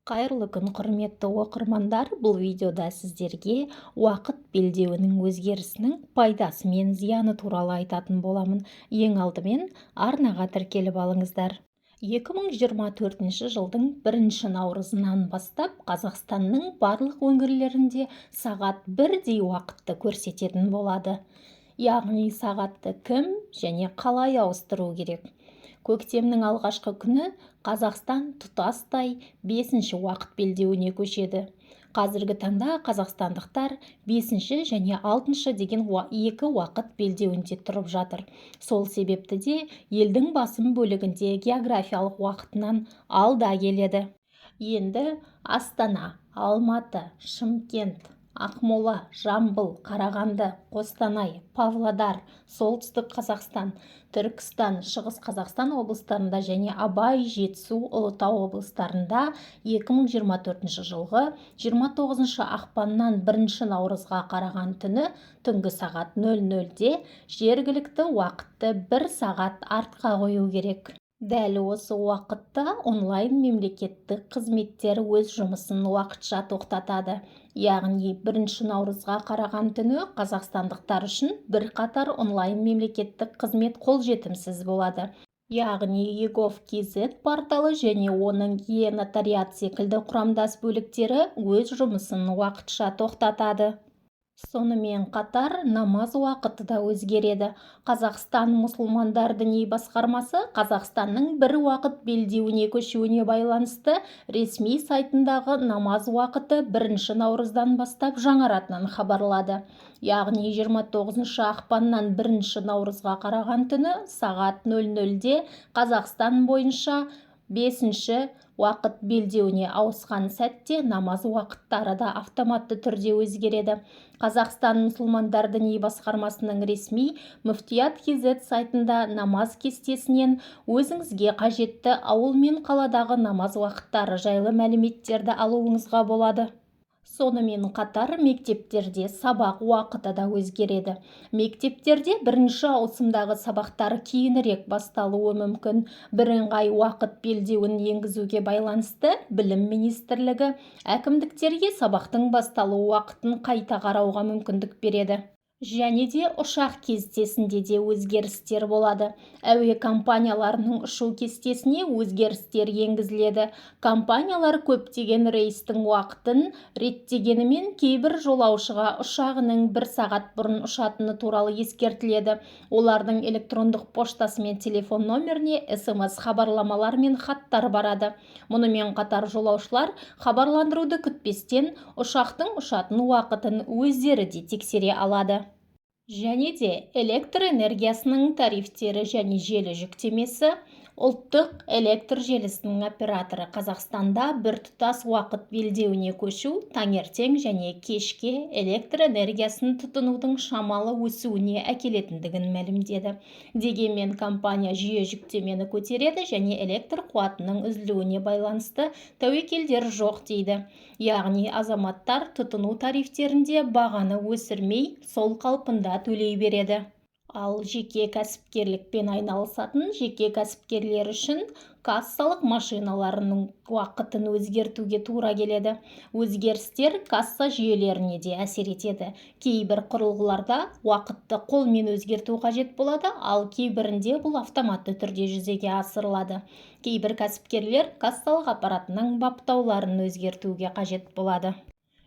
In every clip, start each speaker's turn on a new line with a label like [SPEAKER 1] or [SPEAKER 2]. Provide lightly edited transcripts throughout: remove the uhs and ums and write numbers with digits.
[SPEAKER 1] Қайырлы күн, құрметті оқырмандар! Бұл видеода сіздерге уақыт белдеуінің өзгерісінің пайдасы мен зияны туралы айтатын боламын. Ең алдымен арнаға тіркеліп алыңыздар. 2024 жылдың бірінші наурызынан бастап Қазақстанның барлық өңірлерінде сағат бірдей уақытты көрсететін болады. Яғни сағатты кім және қалай ауыстыру керек? Көктемнің алғашқы күні Қазақстан тұтастай бесінші уақыт белдеуіне көшеді. Қазіргі таңда қазақстандықтар бесінші және алтыншы деген екі уақыт белдеуінде тұрып жатыр. Сол себепті де елдің басым бөлігінде географиялық уақытынан алда келеді. Енді Астана, Алматы, Шымкент, Ақмола, Жамбыл, Қарағанды, Қостанай, Павлодар, Солтүстік Қазақстан, Түркістан, Шығыс Қазақстан облыстарында және Абай, Жетісу, Ұлытау облыстарында 2024 жылғы 29 ақпаннан 1 наурызға қараған түні түнгі сағат 00-де жергілікті уақытты бір сағат артқа қою керек. Дәл осы уақытта онлайн мемлекеттік қызметтер өз жұмысын уақытша тоқтатады. Яғни 1 наурызға қараған түні қазақстандықтар үшін бірқатар онлайн мемлекеттік қызмет қолжетімсіз болады. Яғни eGov kz порталы және оның е-нотариат секілді құрамдас бөліктері өз жұмысын уақытша тоқтатады. Сонымен қатар намаз уақыты да өзгереді. Қазақстан мұсылмандар діни басқармасы Қазақстанның бір уақыт белдеуіне көшуіне байланысты ресми сайтындағы намаз уақыты 1 наурыздан бастап жаңаратынын хабарлады. Яғни 29 ақпаннан 1 наурызға қараған түні сағат 00-де Қазақстан бойынша бесінші уақыт белдеуіне ауысқан сәтте намаз уақыттары да автоматты түрде өзгереді. Қазақстан мұсылмандар діни басқармасының ресми Мүфтият kz сайтында намаз кестесінен өзіңізге қажетті ауыл мен қаладағы намаз уақыттары жайлы мәліметтерді алуыңызға болады. Сонымен қатар мектептерде сабақ уақыты да өзгереді. Мектептерде бірінші ауысымдағы сабақтар кейінірек басталуы мүмкін. Бірыңғай уақыт белдеуін енгізуге байланысты Білім министрлігі әкімдіктерге сабақтың басталу уақытын қайта қарауға мүмкіндік береді. Және де ұшақ кестесінде де өзгерістер болады. Әуе компанияларының ұшу кестесіне өзгерістер енгізіледі. Компаниялар көптеген рейстің уақытын реттегенімен, кейбір жолаушыға ұшағының бір сағат бұрын ұшатыны туралы ескертіледі. Олардың электрондық поштасы мен телефон номеріне СМС хабарламалар мен хаттар барады. Мұнымен қатар жолаушылар хабарландыруды күтпестен, ұшақтың ұшатын уақытын өздері де тексере алады. Және де электр энергиясының тарифтері және желі жүктемесі. Ұлттық электр желісінің операторы Қазақстанда біртұтас уақыт белдеуіне көшу таңертең және кешке электр энергиясын тұтынудың шамалы өсуіне әкелетіндігін мәлімдеді. Дегенмен компания жүйе жүктемені көтереді және электр қуатының үзілуіне байланысты тәуекелдер жоқ дейді. Яғни азаматтар тұтыну тарифтерінде бағаны өсірмей, сол қалпында төлей береді. Ал жеке кәсіпкерлікпен айналысатын жеке кәсіпкерлер үшін кассалық машиналарының уақытын өзгертуге тура келеді. Өзгерістер касса жүйелеріне де әсер етеді. Кейбір құрылғыларда уақытты қолмен өзгерту қажет болады, ал кейбірінде бұл автоматты түрде жүзеге асырылады. Кейбір кәсіпкерлер кассалық аппаратының баптауларын өзгертуге қажет болады.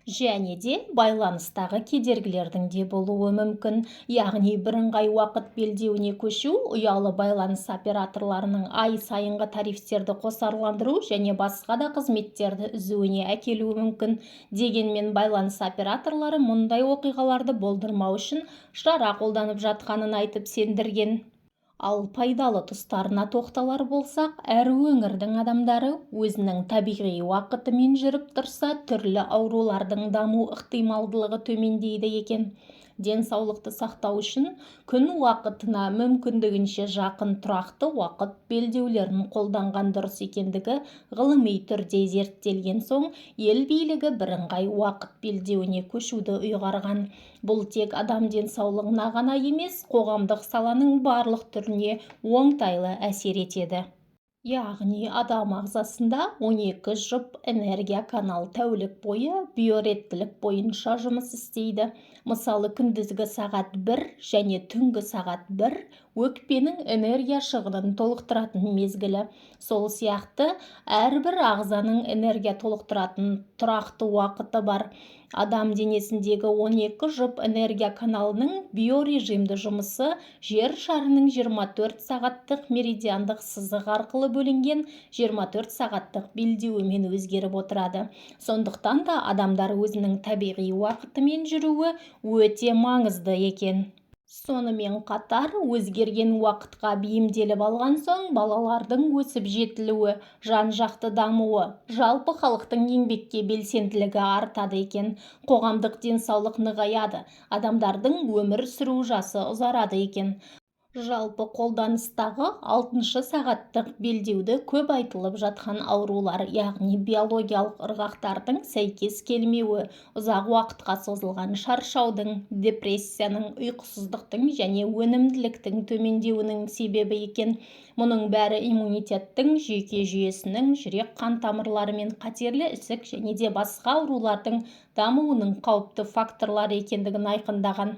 [SPEAKER 1] Және де байланыстағы кедергілердің де болуы мүмкін. Яғни бірыңғай уақыт белдеуіне көшу ұялы байланыс операторларының ай сайынғы тарифтерді қосарландыру және басқа да қызметтерді үзуіне әкелуі мүмкін. Дегенмен байланыс операторлары мұндай оқиғаларды болдырмау үшін шара қолданып жатқанын айтып сендірген. Ал пайдалы тұстарына тоқталар болсақ, әр өңірдің адамдары өзінің табиғи уақытымен жүріп тұрса, түрлі аурулардың даму ықтималдылығы төмендейді екен. Денсаулықты сақтау үшін күн уақытына мүмкіндігінше жақын тұрақты уақыт белдеулерін қолданған дұрыс екендігі ғылыми түрде зерттелген соң, ел билігі бірыңғай уақыт белдеуіне көшуді ұйғарған. Бұл тек адам денсаулығына ғана емес, қоғамдық саланың барлық түріне оңтайлы әсер етеді. Яғни адам ағзасында 12 жұп энергия канал тәулік бойы биореттілік бойынша жұмыс істейді. Мысалы, күндізгі сағат 1 және түнгі сағат 1 өкпенің энергия шығынын толықтыратын мезгілі. Сол сияқты әрбір ағзаның энергия толықтыратын тұрақты уақыты бар. Адам денесіндегі 12 жұп энергия каналының биорежимді жұмысы жер шарының 24 сағаттық меридиандық сызық арқылы бөлінген 24 сағаттық белдеуімен өзгеріп отырады. Сондықтан да адамдар өзінің табиғи уақытымен жүруі өте маңызды екен. Сонымен қатар, өзгерген уақытқа бейімделіп алған соң балалардың өсіп жетілуі, жан-жақты дамуы, жалпы халықтың еңбекке белсенділігі артады екен. Қоғамдық денсаулық нығаяды, адамдардың өмір сүру жасы ұзарады екен. Жалпы қолданыстағы 6 сағаттық белдеуді көп айтылып жатқан аурулар, яғни биологиялық ырғақтардың сәйкес келмеуі, ұзақ уақытқа созылған шаршаудың, депрессияның, ұйқысыздықтың және өнімділіктің төмендеуінің себебі екен. Мұның бәрі иммунитеттің, жүйке жүйесінің, жүрек-қан тамырлары мен қатерлі ісік және де басқа аурулардың дамуының қауіпті факторлары екендігін айқындаған.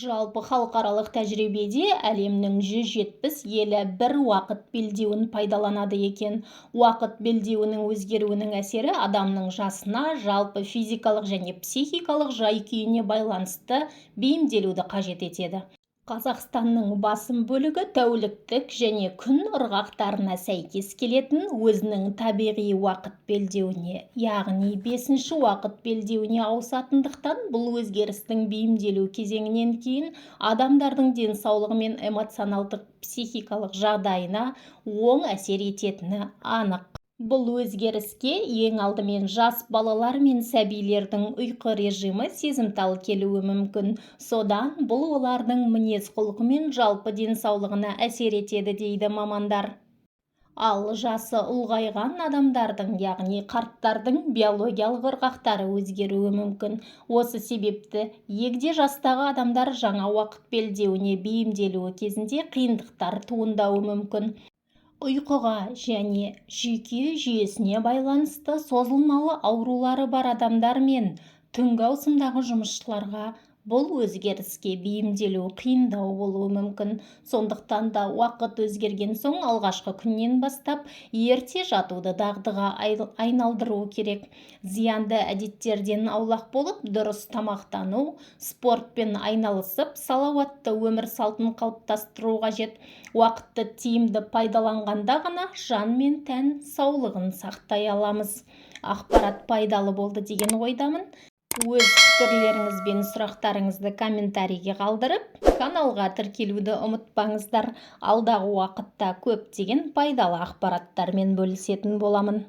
[SPEAKER 1] Жалпы халықаралық тәжірибеде әлемнің 170 елі бір уақыт белдеуін пайдаланады екен. Уақыт белдеуінің өзгеруінің әсері адамның жасына, жалпы физикалық және психикалық жай-күйіне байланысты бейімделуді қажет етеді. Қазақстанның басым бөлігі тәуліктік және күн ырғақтарына сәйкес келетін өзінің табиғи уақыт белдеуіне, яғни 5-ші уақыт белдеуіне ауысатындықтан, бұл өзгерістің бейімделу кезеңінен кейін адамдардың денсаулығы мен эмоционалдық психикалық жағдайына оң әсер ететіні анық. Бұл өзгеріске ең алдымен жас балалар мен сәбилердің ұйқы режимі сезімтал келуі мүмкін. Содан бұл олардың мінез-құлқы мен жалпы денсаулығына әсер етеді дейді мамандар. Ал жасы ұлғайған адамдардың, яғни қарттардың биологиялық ырғақтары өзгеруі мүмкін. Осы себепті егде жастағы адамдар жаңа уақыт белдеуіне бейімделуі кезінде қиындықтар туындауы мүмкін. Ұйқыға және жүйке жүйесіне байланысты созылмалы аурулары бар адамдар мен түнгі ауысымдағы жұмысшыларға бұл өзгеріске бейімделу қиындау болуы мүмкін. Сондықтан да уақыт өзгерген соң алғашқы күннен бастап ерте жатуды дағдыға айналдыру керек. Зиянды әдеттерден аулақ болып, дұрыс тамақтану, спортпен айналысып, салауатты өмір салтын қалыптастыру қажет. Уақытты тиімді пайдаланғанда ғана жан мен тән саулығын сақтай аламыз. Ақпарат пайдалы болды деген ойдамын. Өз пікірлеріңіз бен сұрақтарыңызды комментарийге қалдырып, каналға тіркелуді ұмытпаңыздар. Алдағы уақытта көптеген пайдалы ақпараттармен бөлісетін боламын.